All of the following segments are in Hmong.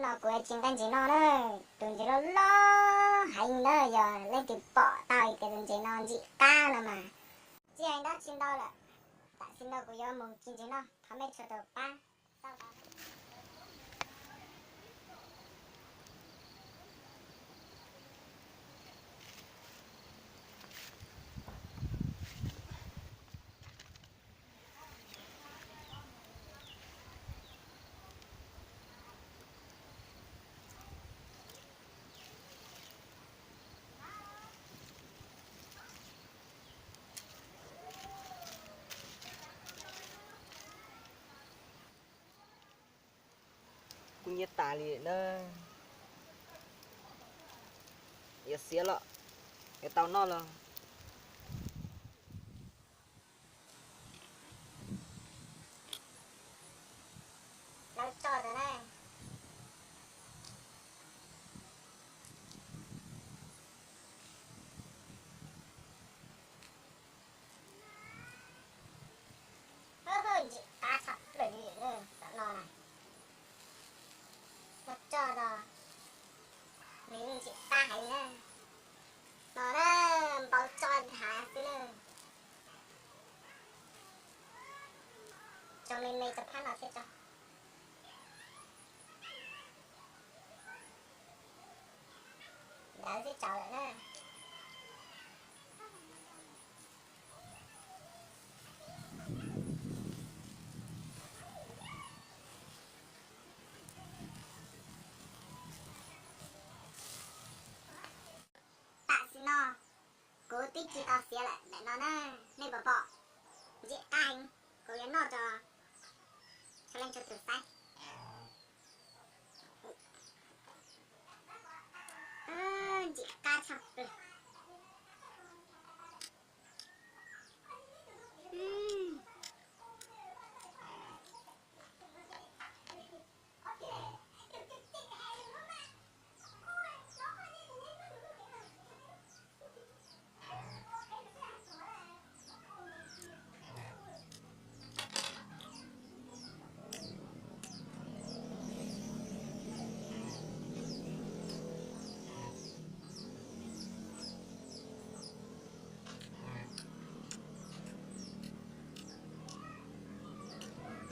Kuv yuav ci nqaij ntses noj na, tus ntses loj loj heev na, yog leej twg pom tau tias tus ntses no ntsim qab no mas tsis hais dab tsi ntau lawm. Tam sim no kuv yuav mus ci ntses noj, thov mej txhua tus pab. Kuj nyiab tas li na. Yuav xiav los yuav tau noj los. Lawv tso ntawd na. Ntsim qab tshaj plaws li tam no na. Lawv tso ntawd, nws ntsim qab heev na. No na, npau tso hav xwb na. Tso me me rau phab no thiab tso. Ntawd twb tsaus lawm na. Tam sim no kuv twb ci tau xiav lawm ntawm no na, nej puas pom? Ntsim qab heev, kuv yuav noj rau txhua leej txhua tus saib. Ntsim qab tshaj plaws.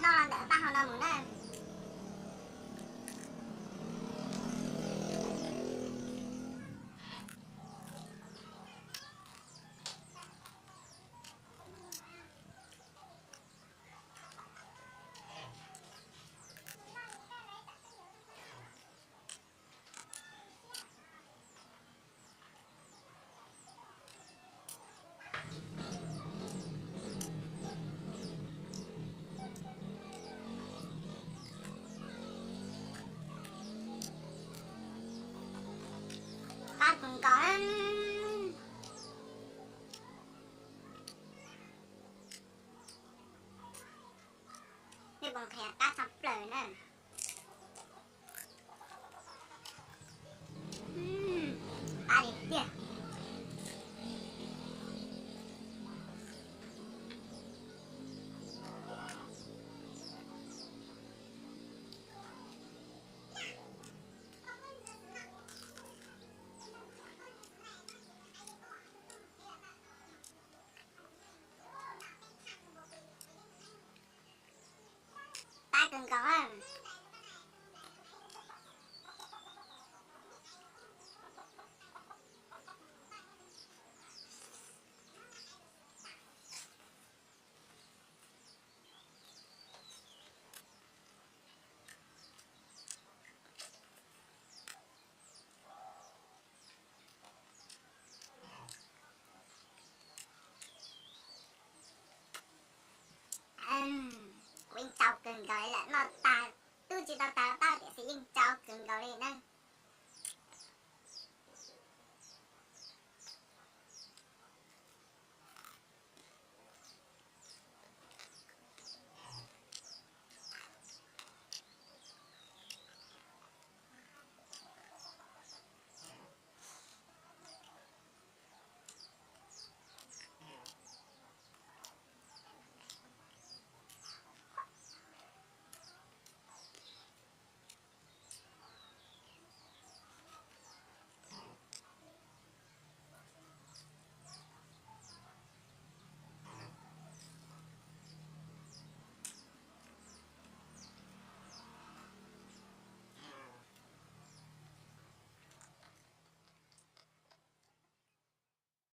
Noj ntawm taub hau no mus na. Qab kawg nkaus. Nej puas nqhis qab tshaj plaws na. Qab li tiag. Qab kawg nkaus. Kuv yeej tsau kawg nkaus li lawm, noj tag twb tsis tau tag tau tiam sis yeej tsau kawg nkaus li na.